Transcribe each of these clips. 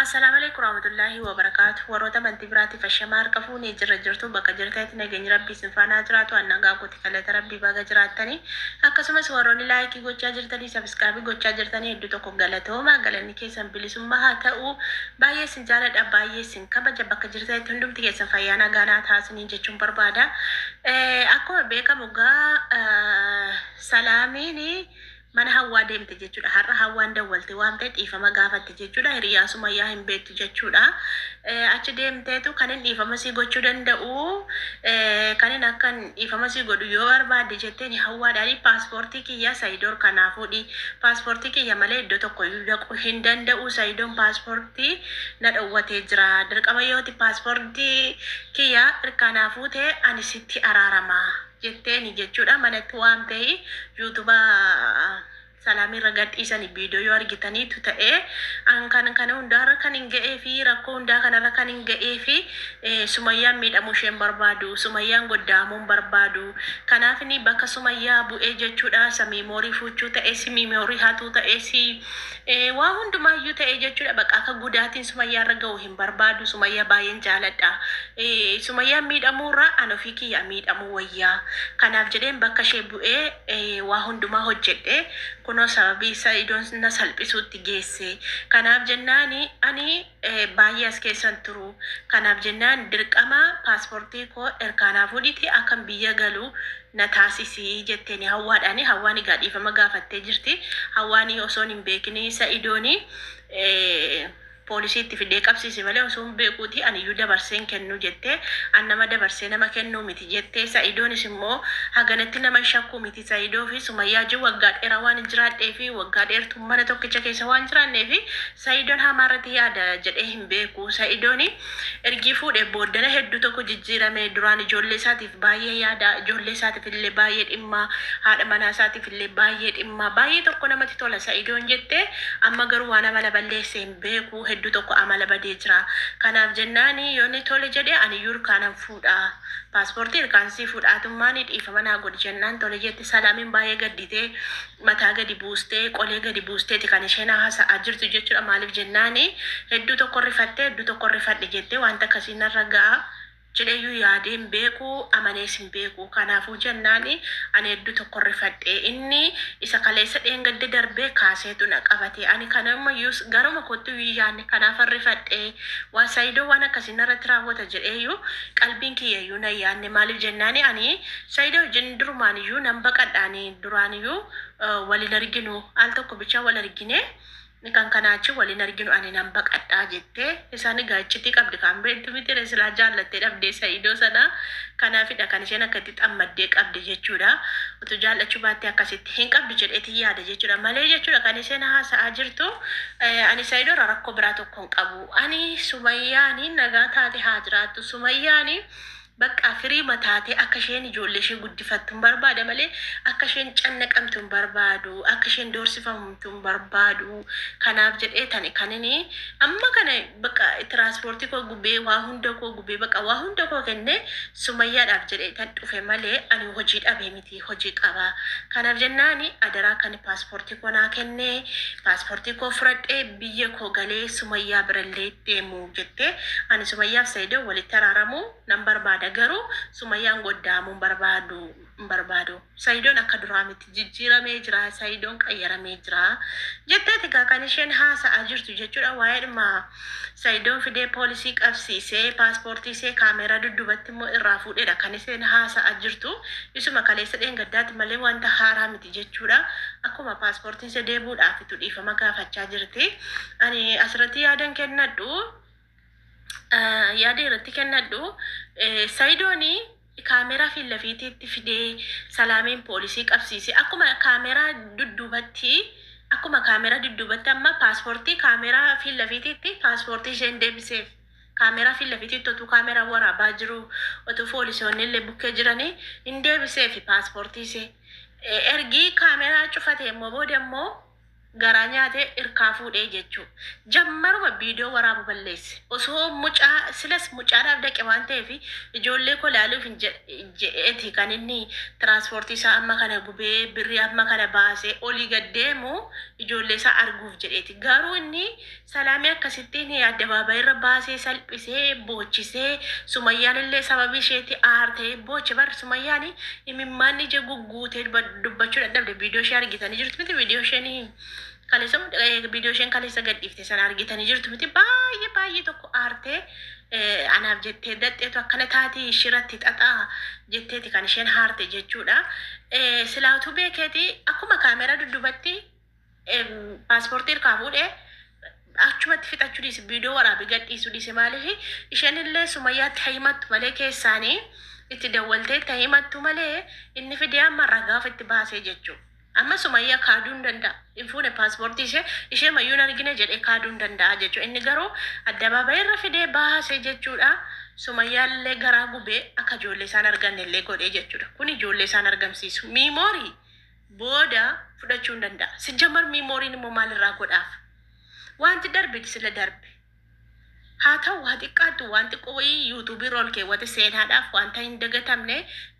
Assalaamu Aleeykum Warahmatullaahi Wabarakaatuh Warroota amantii biraatiif ashamaa harka fuunee jirra jirtu bakka jirtanitti nageenyi Rabbii isin faana haa jiraatu an nagaa kooti galata Rabbii baga jiraattanii akkasumas warroonni laayikii gochaa jirtanii sabiskiraabii gochaa jirtanii hedduu tokko galatooma galanni keessan bilisummaa haa ta'u baay'ee isin jaaladha baay'ee isin kabaja bakka jirtanitti hundumti keessan fayyaa nagaa naa ta'a isiniin jechuun barbaada akkuma beekamu gaa salaamiin Mana Hawwaa deemte jechuudha. Har'a Hawwaan dawwalte waamte dhiifama gaafatte jechuudha. Hiriyaa Sumayyaa hin beektu jechuudha. Achi deemteetu kanin dhiifama sii gochuu danda'u kanin akkan dhiifama sii godhu yoo barbaadde jetteen Hawwaadhaan paaspoortii kiyya Sayidoor kanaa fuudhi. Paaspoortii kiyya malee iddoo tokko iyyuu dhaquu hin danda'u. Sayidoon paaspoortii na dhowwatee jira. Dirqama yooti paaspoortii kiyya irkaa naa fuute ani sitti araarama. Jetteeni jechuudha manatti waamteeyi yuutuba salaamiirra gad dhiisani viidiyoo yoo argitaniitu ta'e an kan kana hundaarra kan hin ga'ee fi rakkoo hundaa kanarra kan hin ga'ee fi sumayyaan miidhamuu isheen barbaadu sumayyaan goddaamuu hin barbaadu kanaaf inni bakka sumayyaa bu'ee jechuudha isa miimoorii fuuchuu ta'e si miimoorii hatuu ta'e si waa hundumaayyuu ta'e jechuudha bakka akka gudaatiin sumayyaarra ga'u hin barbaadu sumayyaa baay'een jaaladha Sumayyaan miidhamuurra an ofii kiyyaa miidhamuu wayya. Kanaaf jedheen bakka ishee bu'ee waa hundumaa hojjedhe. Kunoo sababii Sa'idoon na salphisuutti geesse. Kanaaf jennaan ani baay'ee as keessa hin turu. Kanaaf jennaan dirqama paaspoortii koo erkaa naa fuudhiitii akkan biyya galu na taasisi jetteeni Hawwaadhaani. Hawwaan egaa dhiifama gaafattee jirti. Hawwaan osoon hin beekini Sa'idooni Poolisii itti fidee qabsiisi malee osoon beekuutii aniyyuu dabarsee hin kennu jette. An nama dabarsee nama kennuu miti jette. Sa'idoonis immoo haganatti naman shakkuu miti. Sa'idoo fi Sumayyaa wajjin waggaa dheeraa waanin jiraadheefi waggaa dheertuu mana tokkicha keessa waan jiraanneefi Sa'idoon hamaa irratti yaada jedhee hin beeku. Sa'idooni ergii fuudhee booddana hedduu tokko jijjiirame. Duraan ijoollee isaatiif baay'ee yaada. Ijoollee isaatiif illee baay'ee dhimma. Haadha manaa isaatiif illee baay'ee dhimma. Baay'ee tokko namatti tola Sa'idoon jette. Amma garuu waan amala balleesse hin beeku. Hedduu tokko amala badee jira. Kanaaf jennaani yoo inni tole jedhe aniyyuu irkaanan fuudha. Paaspoortii irkaan sii fuudha atummaani dhiifama naa godhi jennaan tole jette. Salaamin baay'ee gadditee mataa gadi buustee qolee gadi buusteeti kan isheen haasa'aa jirtu jechuudha. Maaliif jennaani hedduu tokko rifattee hedduu tokko rifadhe jettee wanta akkasii narra ga'a. jedheeyyuu yaadee hin beeku, amanees hin beeku. Kanaafuu jennaan ani hedduu tokkon rifadhe. Inni isa kaleessa dheengadda darbee kaaseetu na qabate. Ani kanumayyuu garuma koottiyyuu hin yaadne. Kanaafan rifadhe. Waa Sayidoon waan akkasii narratti raawwata jedheeyyuu qalbiin kiyyayyuu na hin yaadne. Maaliif jennaan ani Sayidoo wajjin durumaaniyyuu nan baqadha. Ani duraaniyyuu wal hin arginu. Al tokko bichaa wal argine. Kan kanaa achi wal hin arginu ani nan baqadha jette. Isaan egaa iccitii qabdi kaan beektu miti ree silaa jaallattee dhabdee Sa'idoo sana. Kanaafidha kan isheen akka itti xammaddee qabde jechuudha. Utuu jaallachuu baattee akkasitti hin qabdu jedheetin yaada jechuudha. Malee jechuudha kan isheen haasa'aa jirtu ani Sa'idoo irraa rakkoo biraa tokko hin qabu. Ani Sumayyaani nagaa taate haa jiraattu. Sumayyaani Baqqaa firiima taatee akka isheen ijoollee ishee guddifattu hin barbaada malee akka isheen cannaqamtu hin barbaadu, akka isheen doorsifamtu hin barbaadu. Kanaaf jedhee tani kanini amma kana baqa tiraanspoortii koo gubee waa hunda koo gubee baqa waa hunda koo kennee Sumayyaadhaaf jedhee tan dhufe malee ani hojii dhabee miti hojii qaba. Kanaaf jennaani adaraa kani paaspoortii koo naa kennee paaspoortii koo furadhee biyya koo galee Sumayyaa birallee deemu jettee ani Sumayyaaf Sayidoon walitti araaramuu nan barbaada garuu sumayyaan goddaamuu hin barbaadu hin barbaadu sayidoon akka duraa miti jijjiiramee jira sayidoon qayyaramee jira jetteeti egaa kan isheen haasa'aa jirtu jechuudha waa'eedhuma sayidoon fidee poolisii qabsiisee paaspoortii ishee kaameeraa dudduubatti immoo irraa fuudheedha kan isheen haasa'aa jirtu isuma kaleessa dheengaddaati malee wanta haaraa miti jechuudha akkuma paaspoortiin ishee deebi'uudhaaf itu dhiifama gaafachaa jirti ani asirratti yaadan kennadhu yaada irratti kennadhu. Sayidooni kaameraa fiillafiitiitti fidee salaameen poolisii qabsiise. Akkuma kaameraa dudduubatti akkuma kaameraa dudduubatti amma paaspoortii kaameraa fiillafiitiitti paaspoortii isheen deebiseef. Kaameraa fiillafiitiitti otuu kaameraa waraabaa jiru otuu poolisoonni illee bukkee jiranii hin deebiseefi paaspoortii ishee. Ergii kaameraa cufate immoo booda immoo Garaa nyaatee irkaa fuudhee jechuu. Jammaruma viidiyoo waraabu balleesse. Osoo mucaa silas mucaadhaaf dhaqe waan ta'eef ijoollee koo laaluuf hin jedheeti kan inni tiraanspoortii isaa amma kana gubee birrii amma kana baasee olii gad deemu ijoollee isaa arguuf jedheeti. Garuu inni Salaamii akkasittiin addabaabayii irra baasee salphisee boochisee, Sumayyaan illee sababii isheetti aartee booche. Bar Sumayyaan imimmaan ija gugguutee dubbachuu dadhabde. Viidiyoo ishee argitanii jirtu miti? Viidiyoo isheen kaleessa, viidiyoo isheen kaleessa gadhiifte sana argitanii jirtu miti? Baay'ee baay'ee tokko aartee, anaaf jettee dadheetu akkana taatee ishiirratti xaxaa jetteeti kan isheen haarte jechuudha. Silaatuu beekeeti akkuma kaameraa dudduubatti paaspoortii irkaa fuudhee achumatti fixachuu dhiise, viidiyoo waraabee gadhiisuu dhiise. Maaliif isheen illee Sumayyaatti himattu malee, keessaanii itti dawwaltee itti himattu malee, inni fidee amma ragaa ofitti baasee jechuudha. Amma Sumayyaa kaaduu hin danda'a. Hin fuune paaspoortii ishee, ishee mayyuu hin argine jedhee kaaduu hin danda'a jechuudha. Inni garuu addabaabayii irra fidee baasee jechuudha. Sumayyaallee garaa gubee akka ijoollee isaan arganne illee godhee jechuudha. Kun ijoollee isaan argamsiisu. Memory booda fudhachuu hin danda'a. Sijjamar memoryn immoo maalirraa godhaaf? Wanti darbe sila darbe. Haa ta'u, waa xiqqaattu waan xiqqoo wayii yuutuubii irra ol keewwate, seenaadhaaf wanta hin dagatamne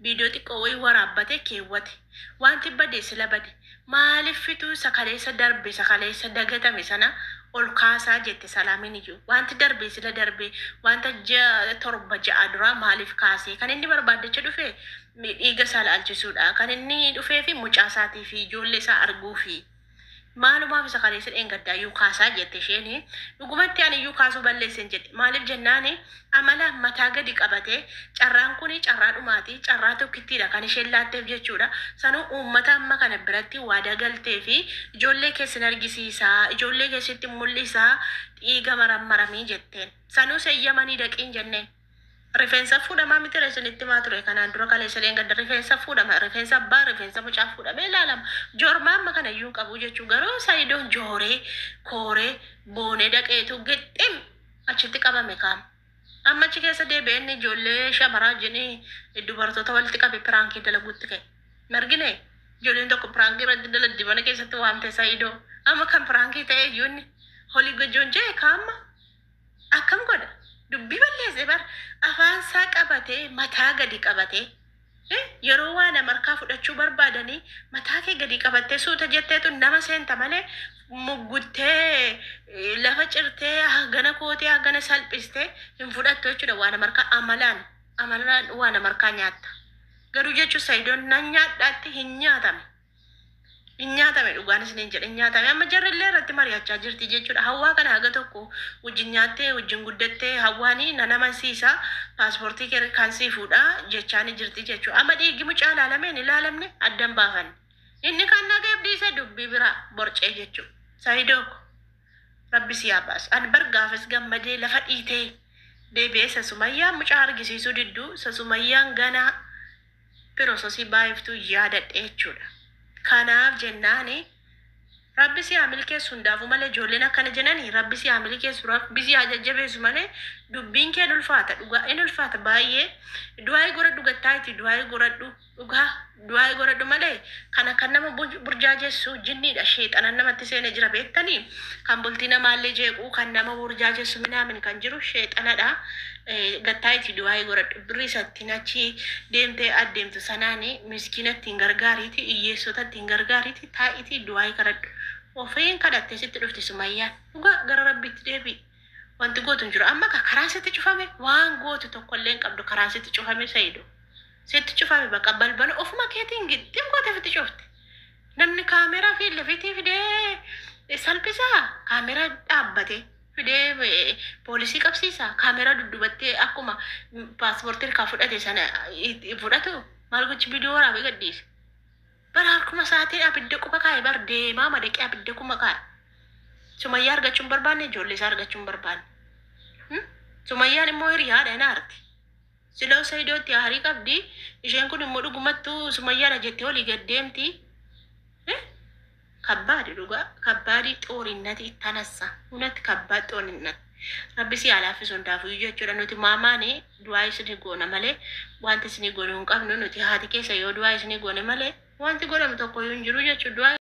viidiyoo xiqqoo wayii waraabbate keewwate. Wanti bade sila bade. Maaliif fituu sakaleessa darbe, sakaleessa dagatame sana ol kaasaa jette Salaamiin iyyuu. Wanti darbe sila darbe, wanta 7, 6 duraa maaliif kaasee? Kan inni barbaaddacha dhufe dhiiga isaa laalchisuudha. Kan inni dhufee fi mucaa isaatii fi ijoollee isaa arguufi. Maalumaaf isa kaleessa dheengaddaayyuu kaasaa jette isheen. Dhugumatti ani iyyuu kaasuu balleessen jedhe. Maaliif jennaani, amala mataa gadi qabate, carraan kun carraa dhumaati, carraa tokkittiidha kan isheen laatteef jechuudha. Sanuu uummata amma kana biratti waadaa galtee fi ijoollee keessan argisiisaa, ijoollee keessatti mul'isaa, dhiiga marammaramii jetteen. Sanuu seeyyamanii dhaqiin jenneen. Rifeensa fuudhamaa miti isinitti himaa ture kanaan dura, kaleessa dheengadda. Rifeensa fuudhama, rifeensa abbaa, rifeensa mucaa fuudhamee ilaalama. Joormaa amma kana iyyuu hin qabu jechuu. Garuu Sayidoon jooree kooree boonee dhaqeetu gixxim achitti qabame kaama. Amma achi keessa deebi'ee inni ijoollee shamaraa wajjin dubartoota walitti qabe prankii dalaguutti ka'e. Margine ijoolleen tokko prankii irratti daladdi mana keessatti waamte Sayidoo. Amma kan prankii ta'e iyyuu inni holii gojoon jee kaama. Akkam godha? Dubbii balleesse bar, afaansaa qabatee mataa gadi qabatee. Yeroo waa nama harkaa fudhachuu barbaadanii mataa kee gadi qabattee suuta jetteetu nama seenta malee, mugguttee lafa cirtee hagana kootee hagana salphistee hin fudhattu jechuudha. Waa nama harkaa amalaan amalaan waa nama harkaa nyaatta. Garuu jechuun Sayidoon nan nyaadhaatti hin nyaatame. Hin nyaatame, dhugaan isiniin jedhe, hin nyaatame. Amma jarri illee irratti mari'achaa jirti jechuudha. Hawwaa kana haga tokko wajjin nyaattee wajjin guddattee, hawwaanii na namansiisa, paaspoortii kee kan sii fuudha jechaani jirti jechuudha. Amma dhiigi mucaa ilaalamee hin ilaalamne addan baafanne. Inni kan nagaaf dhiise dubbii biraa borcee jechuudha. Sayidoo ko Rabbi si haa baasu. Ani bar gaafas gammadee lafa dhiitee deebi'ee sasumayyaan mucaa argisiisuu didduu, sasumayyaan ganaa processii baay'iftuu yaadadhe jechuudha. Kanaaf jennaani Rabbi si haa milkeessu hundaafuu malee, ijoolleen akkana jedhanii, Rabbi si haa milkeessu, Rabbi si haa jajjabeessu malee, dubbiin kee in ulfaata, dhugaa in ulfaata baay'ee. Du'aayii godhadhu, gattaayitii du'aayii godhadhu, dhugaa du'aayii godhadhu malee, kana kan nama burjaajessu jinniidha, sheexanan namatti seenee jira beektanii, kan bultii namaallee jeequu, kan nama burjaajessu minaamin kan jiru sheexanadha. Gattaayitii du'aayii godhadhu, birrii isattiin achi deemtee adeemtu sanaani miskiina ittiin gargaariiti, hiyyeessota ittiin gargaariiti, taa'itii du'aayii kadhadhu. Ofiin kadhattee sitti dhufti Sumayyaan. Dhugaa gara Rabbiitti deebi'i. Wanti gootu hin jiru. Amma ka karaan sitti cufame, waan gootu tokkollee hin qabdu, karaan sitti cufame, Sayido. Sitti cufame bakka balbala ofuma keetiin gixxim gootee ofitti cufte. Namni kaameraa fi lafiitii fidee salphisaa, kaameraa dhaabbate fidee poolisii qabsiisa, kaameraa duddubattee akkuma paaspoortii harkaa fudhate sana fudhatu maal gochi viidiyoo waraabee gadhiise. Bara harkuma isaatiin abidda quba kaa'e, bar deemaa madaqee abidda kuma kaa'e. Sumayyaa argachuu hin barbaanne, ijoollee isaa argachuu hin barbaanne. Sumayyaan immoo hiriyaadha, hin aarti. Siloo Sayidootti aarii qabdi. Isheen kun immoo dhugumattuu Sumayyaadha jettee olii gad deemti. Kabbaadi dhugaa, kabbaadii xoorinnati ittanassa. Hunatti kabbaad xoorinnati. Rabbi si haa laaffisu hundaafuyyuu jechuudha. Nuti maamaani du'aa isinii goona malee wanti isinii goonu hin qabnu. Nuti haati keessa yoo du'aa isinii goone malee wanti godhamu tokkoyyuu hin jiru jechuudha. Du'aa